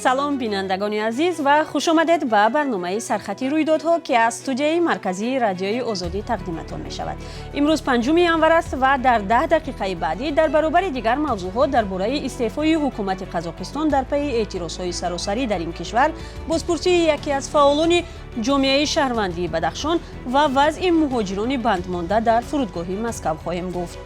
Салом, бинандагони азиз, ва хушомадед ба барномаи Сархати рӯйдодҳо, ки аз студияи марказии Радиои Озодӣ тақдиматон мешавад. Имрӯз 5 январ аст ва дар 10 дақиқаи баъдӣ дар баробари дигар мавзӯъҳо дар бораи истеъфои ҳукумати Қазоқистон дар пайи эътирозҳои саросарӣ дар ин кишвар, бозпурсии яке аз фаъолони ҷомеаи шаҳрвандии Бадахшон ва вазъи муҳоҷирони бандмонда дар фурудгоҳи Москав хоҳем гуфт.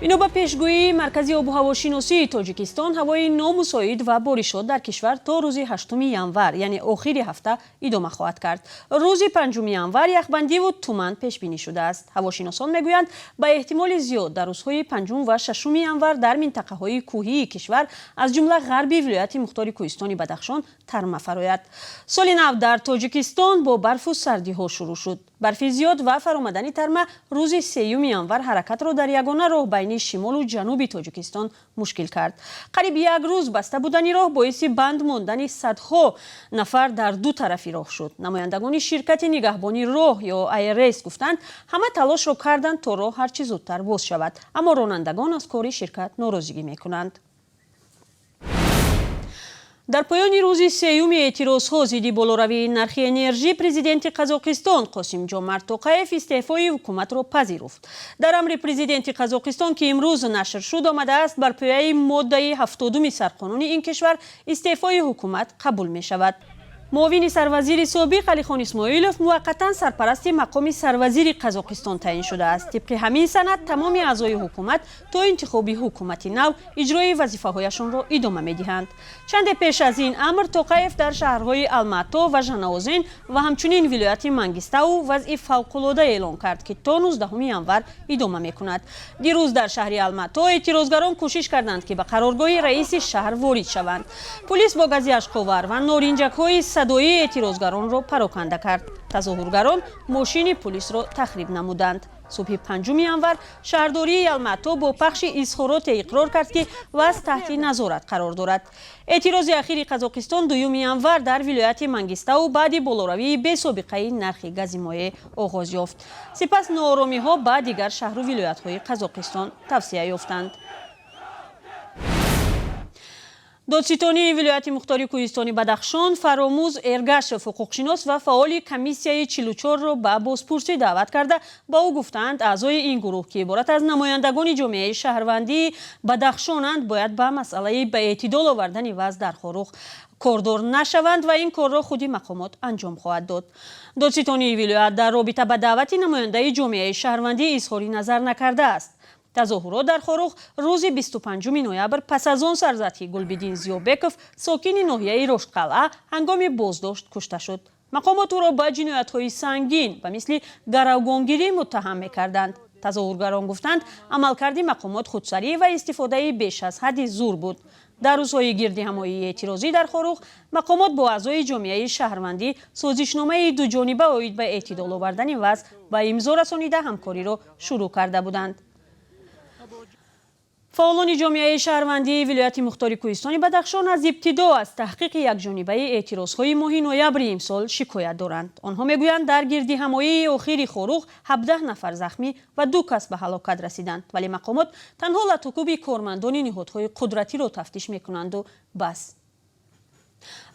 Бино ба пешгӯии Маркази обуҳавошиносии Тоҷикистон, ҳавои номусоид ва боришот дар кишвар то рӯзи 8 январ, яъне охири ҳафта, идома хоҳад кард. Рӯзи 5 январ яхбандиву туман пешбинӣ шудааст. Ҳавошиносон мегӯянд, ба эҳтимоли зиёд дар рӯзҳои 5 ва 6 январ дар минтақаҳои кӯҳии кишвар, аз ҷумла ғарби Вилояти Мухтори Кӯҳистони Бадахшон, тарма фарояд. Соли нав дар Тоҷикистон бо барфу сардиҳо шурӯъ шуд. Барфи зиёд ва фаромадани тарма рӯзи 3 январ ҳаракатро дар ягона роҳ байни шимолу ҷануби Тоҷикистон мушкил кард. Қариб як рӯз баста будани роҳ боиси банд мондани садҳо нафар дар ду тарафи роҳ шуд. Намояндагони ширкати нигаҳбони роҳ ё АРС гуфтанд, ҳама талошро карданд, то роҳ ҳарчи зудтар боз шавад, аммо ронандагон аз кори ширкат норозигӣ мекунанд. Дар поёни рӯзи сеюми эътирозҳо зидди болоравии нархи энержӣ, президенти Қазоқистон Қосим Ҷомарт Тоқаев истеъфои ҳукуматро пазируфт. Дар амри президенти Қазоқистон, ки имрӯз нашр шуд, омадааст, бар пояи моддаи 70-уми сарқонуни ин кишвар истеъфои ҳукумат қабул мешавад. Муовини сарвазири собиқ Алихон Исмоилов муваққатан сарпарасти мақоми сарвазири Қазоқистон таъин шудааст. Тибқи ҳамин санад, тамоми аъзои ҳукумат то интихоби ҳукумати нав иҷрои вазифаҳояшонро идома медиҳанд. Чанде пеш аз ин амр Тоқаев дар шаҳрҳои Алмато ва Жанаозен ва ҳамчунин вилояти Мангистау вазъи фавқулода эълон кард, ки то 19 январ идома мекунад. Дирӯз дар шаҳри Алмато эътирозгарон кӯшиш карданд, ки ба қароргоҳи раиси шаҳр ворид шаванд. Пулис бо гази ашковар ва норинҷакҳои садоӣ эътирозгаронро пароканда кард. Тазоҳургарон мошини пулисро тахриб намуданд. Субҳи 5 январ шаҳрдории Алмато бо пахши изҳороте иқрор кард, ки вазъ таҳти назорат қарор дорад. Эътирози ахири Қазоқистон 2 январ дар вилояти Мангистау баъди болоравии бесобиқаи нархи гази моеъ оғоз ёфт. Сипас нооромиҳо ба дигар шаҳру вилоятҳои Қазоқистон тавсеа ёфтанд. Додситонии Вилояти Мухтори Кӯҳистони Бадахшон Фаромуз Эргашев, ҳуқуқшинос ва фаъоли комиссияи 44-ро ба бозпурсӣ даъват карда, ба ӯ гуфтаанд, аъзои ин гурӯҳ, ки иборат аз намояндагони ҷомеаи шаҳрвандии Бадахшонанд, бояд ба масъалаи ба эътидол овардани вазъ дар Хоруғ кордор нашаванд ва ин корро худи мақомот анҷом хоҳад дод. Додситонии вилоят дар робита ба даъвати намояндаи ҷомеаи шаҳрвандӣ изҳори назар накардааст. Тазоҳурот дар Хоруғ рӯзи 25 ноябр пас аз он сар зад, ки Гулбиддин Зиёбеков, сокини ноҳияи Роштқалъа, ҳангоми боздошт кушта шуд. Мақомот ӯро ба ҷиноятҳои сангин ба мисли гаравгонгирӣ муттаҳам мекарданд. Тазоҳургарон гуфтанд, амалкарди мақомот худсарӣ ва истифодаи беш аз ҳадди зур буд. Дар рӯзҳои гирдиҳамоии эътирозӣ дар Хоруғ мақомот бо аъзои ҷомеаи шаҳрвандӣ созишномаи дуҷониба оид ба эътидол овардани вазъ ба имзо расонида, ҳамкориро шурӯъ карда буданд. Фаъолони ҷомеаи шаҳрвандии Вилояти Мухтори Кӯҳистони Бадахшон аз ибтидо аз таҳқиқи якҷонибаи эътирозҳои моҳи ноябри имсол шикоят доранд. Онҳо мегӯянд, дар гирдиҳамоии охири Хоруғ 17 нафар захмӣ ва ду кас ба ҳалокат расиданд, вале мақомот танҳо латукӯби кормандони ниҳодҳои қудратиро тафтиш мекунанду бас.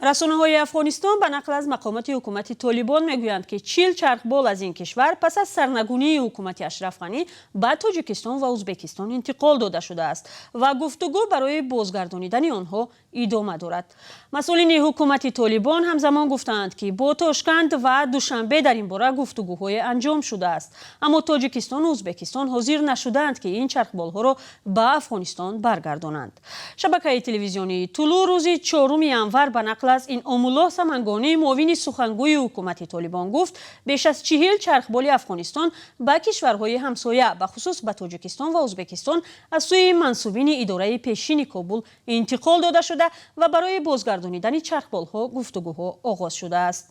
Расонаҳои Афғонистон ба нақл аз мақомоти ҳукумати Толибон мегӯянд, ки 40 чархбол аз ин кишвар пас аз сарнагунии ҳукумати Ашраф Ғанӣ ба Тоҷикистон ва Ӯзбекистон интиқол дода шудааст ва гуфтугӯ барои бозгардонидани онҳо идома дорад. Масъулини ҳукумати Толибон ҳамзамон гуфтаанд, ки бо Тошканд ва Душанбе дар ин бора гуфтугӯҳое анҷом шудааст, аммо Тоҷикистону Ӯзбекистон ҳозир нашудаанд, ки ин чархболҳоро ба Афғонистон баргардонанд. Шабакаи телевизионии Тулу рӯзи 4 январ ба нақл аз Инъомуллоҳ Самангонӣ, муовини сухангӯи ҳукумати Толибон, гуфт, беш аз 40 чархболи Афғонистон ба кишварҳои ҳамсоя, бахусус ба Тоҷикистон ва Ӯзбекистон, аз сӯи мансубини идораи пешини Кобул интиқол дода шуда ва барои бозгардонидани чархболҳо гуфтугӯҳо оғоз шудааст.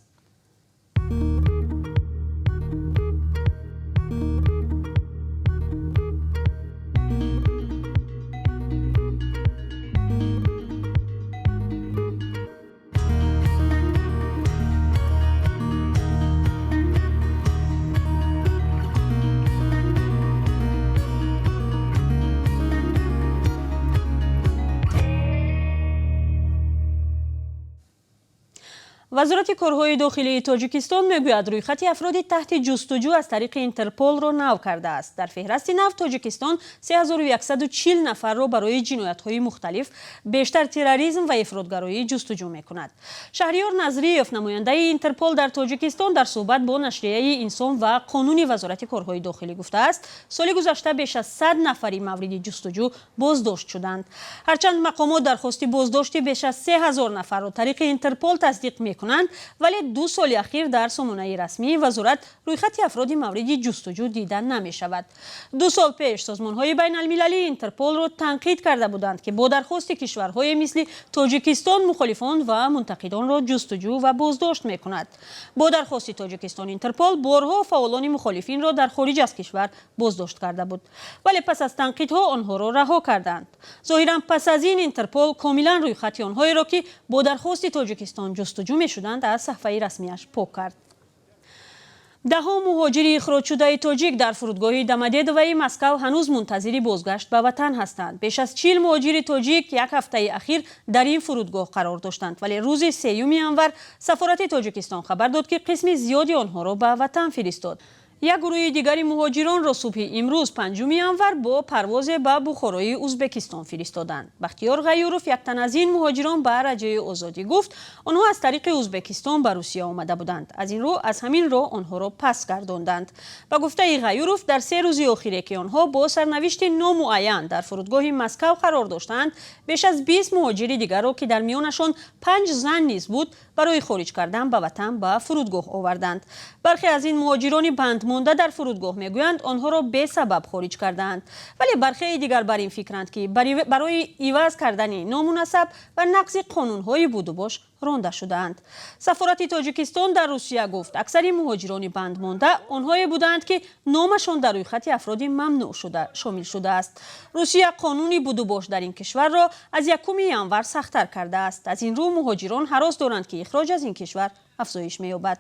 Вазорати корҳои дохилии Тоҷикистон мегӯяд, рӯйхати афроди таҳти ҷустуҷӯ аз тариқи Интерполро нав кардааст. Дар феҳрасти нав Тоҷикистон 3140 нафарро барои ҷиноятҳои мухталиф, бештар терроризм ва ифротгароӣ, ҷустуҷӯ мекунад. Шаҳриёр Назриев, намояндаи Интерпол дар Тоҷикистон, дар суҳбат бо нашрияи «Инсон ва қонуни» Вазорати корҳои дохилӣ гуфтааст, соли гузашта беш аз 100 нафари мавриди ҷустуҷӯ боздошт шуданд. Ҳарчанд мақомот дархости боздошти беш аз 3000 нафарро тариқи Интерпол тасдиқ мекунанд, вале 2 соли ахир дар сомонаи расмии вазорат рӯйхати афроди мавриди ҷустуҷӯ дида намешавад. 2 сол пеш созмонҳои байналмилалӣ Интерполро танқид карда буданд, ки бо дархости кишварҳое мисли Тоҷикистон мухолифон ва мунтақидонро ҷустуҷӯ ва боздошт мекунад. Бо дархости Тоҷикистон Интерпол борҳо фаъолони мухолифинро дар хориҷ аз кишвар боздошт карда буд, вале пас аз танқидҳо онҳоро раҳо карданд. Зоҳиран пас аз ин Интерпол комилан рӯйхати онҳоеро, ки бо дархости Тоҷикистон ҷустуҷӯ мешуданд, аз саҳфаи расмияш пок кард. Даҳо муҳоҷири ихроҷшудаи тоҷик дар фурудгоҳи Домодедовои Москав ҳанӯз мунтазири бозгашт ба ватан ҳастанд. Беш аз 40 муҳоҷири тоҷик як ҳафтаи ахир дар ин фурудгоҳ қарор доштанд, вале рӯзи 3 январ сафорати Тоҷикистон хабар дод, ки қисми зиёди онҳоро ба ватан фиристод. Як гурӯҳи дигари муҳоҷиронро субҳи имрӯз, 5 январ, бо парвозе ба Бухорои Узбекистон фиристоданд. Бахтиёр Ғаюров, як тан аз ин муҳоҷирон, ба Радиои Озодӣ гуфт, онҳо аз тариқи Узбекистон ба Русия омада буданд. Аз ин рӯ аз ҳамин роҳ онҳоро пас гардонданд. Ба гуфтаи Ғаюров, дар 3 рӯзи охире, ки онҳо бо сарнавишти номуайян дар фурудгоҳи Москав қарор доштанд, беш аз 20 муҳоҷири дигарро, ки дар миёнашон 5 зан низ буд, барои хориҷ кардан ба ватан ба фурудгоҳ оварданд. Бархе аз ин муҳоҷирони бандмонда дар фурудгоҳ мегӯянд, онҳоро бесабаб хориҷ кардаанд, вале бархеи дигар бар ин фикранд, ки барои иваз кардани номунасаб ва нақзи қонунҳои будубош ронда шудаанд. Сафорати Тоҷикистон дар Русия гуфт, аксари муҳоҷирони бандмонда онҳое буданд, ки номашон дар рӯйхати афроди мамнӯъ шуда шомил шудааст. Русия қонуни будубош дар ин кишварро аз 1 январ сахттар кардааст. Аз ин рӯ муҳоҷирон ҳарос доранд, ки ихроҷ аз ин кишвар афзоиш меёбад.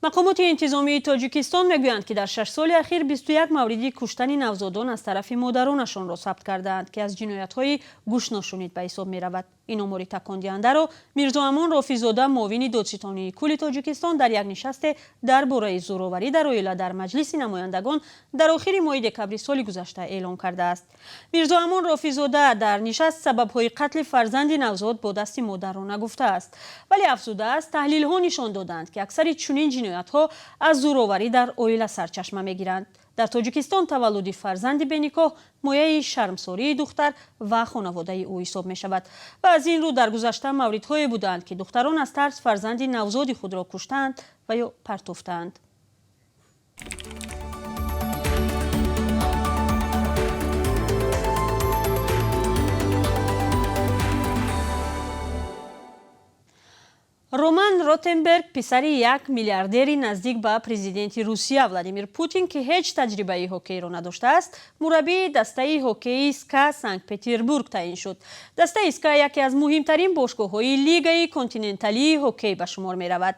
Мақомоти интизомии Тоҷикистон мегӯянд, ки дар 6 соли ахир 21 мавриди куштани навзодон аз тарафи модаронашонро сабт кардаанд, ки аз ҷиноятҳои гӯшношунид ба ҳисоб меравад. Ин омори такондиҳандаро Мирзоамон Рофизода, муовини додситонии кулли Тоҷикистон, дар як нишасте дар бораи зӯроварӣ дар оила дар Маҷлиси намояндагон дар охири моҳи декабри соли гузашта эълон кардааст. Мирзоамон Рофизода дар нишаст сабабҳои қатли фарзанди навзод бо дасти модарро нагуфтааст, вале афзудааст, таҳлилҳо нишон доданд, ки аксари чунин ҷиноятҳо аз зӯроварӣ дар оила сарчашма мегиранд. Дар Тоҷикистон таваллуди фарзанди беникоҳ мояи шармсории духтар ва хонаводаи ӯ ҳисоб мешавад ва аз ин рӯ дар гузашта мавридҳое буданд, ки духтарон аз тарс фарзанди навзоди худро куштаанд ва ё партофтаанд. Роман Ротенберг, писари як миллиардери наздик ба президенти Русия Владимир Путин, ки ҳеҷ таҷрибаи ҳоккейро надоштааст, мураббии дастаи ҳоккеи СКА Санкт-Петербург таъин шуд. Дастаи СКА яке аз муҳимтарин бошгоҳҳои лигаи континенталии ҳоккей ба шумор меравад.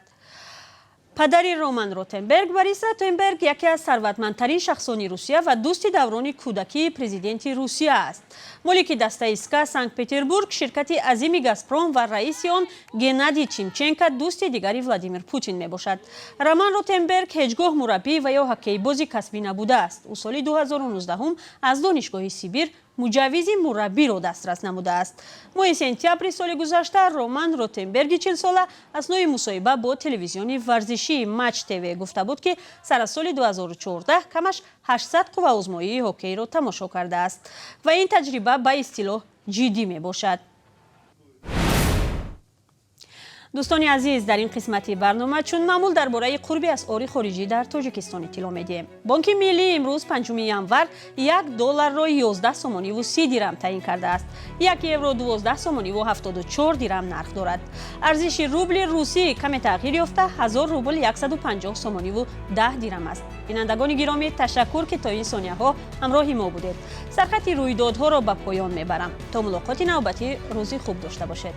Падари Роман Ротенберг, Борис Ротенберг, яке аз сарватмандтарин шахсони Русия ва дӯсти даврони кӯдакии президенти Русия аст. Молики дастаи СКА Санкт-Петербург ширкати азими Газпром ва раиси он Геннадий Тимченко, дӯсти дигари Владимир Путин мебошад. Роман Ротенберг ҳеҷ гоҳ мураббӣ ва ё ҳоккейбози касбӣ набудааст. Ӯ соли 2019 аз Донишгоҳи Сибир муҷаввизи мураббиро дастрас намудааст. Моҳи сентябри соли гузашта Роман Ротенберги 40-сола аснои мусоҳиба бо телевизиони варзишии Матч ТВ гуфта буд, ки сар аз соли 2014 камаш 800 қувваозмоии ҳоккейро тамошо кардааст ва ин таҷриба ба истилоҳ ҷиддӣ мебошад. Дӯстони азиз, дар ин қисмати барнома чун маъмул дар бораи қурби асъори хориҷӣ дар Тоҷикистон иттилоъ медиҳем. Бонки Миллӣ имрӯз, 5 январ, 1 долларро 11 сомониву 30 дирам таъин кардааст. 1 евро 12 сомониву 74 дирам нарх дорад. Арзиши рубли русӣ каме тағйир ёфта, 1000 рубл 150 сомониву 10 дирам аст. Бинандагони гиромӣ, ташаккур, ки то ин сонияҳо ҳамроҳи мо будед. Сархати рӯйдодҳоро ба поён мебарам. То мулоқоти навбатӣ рӯзи хуб дошта бошед.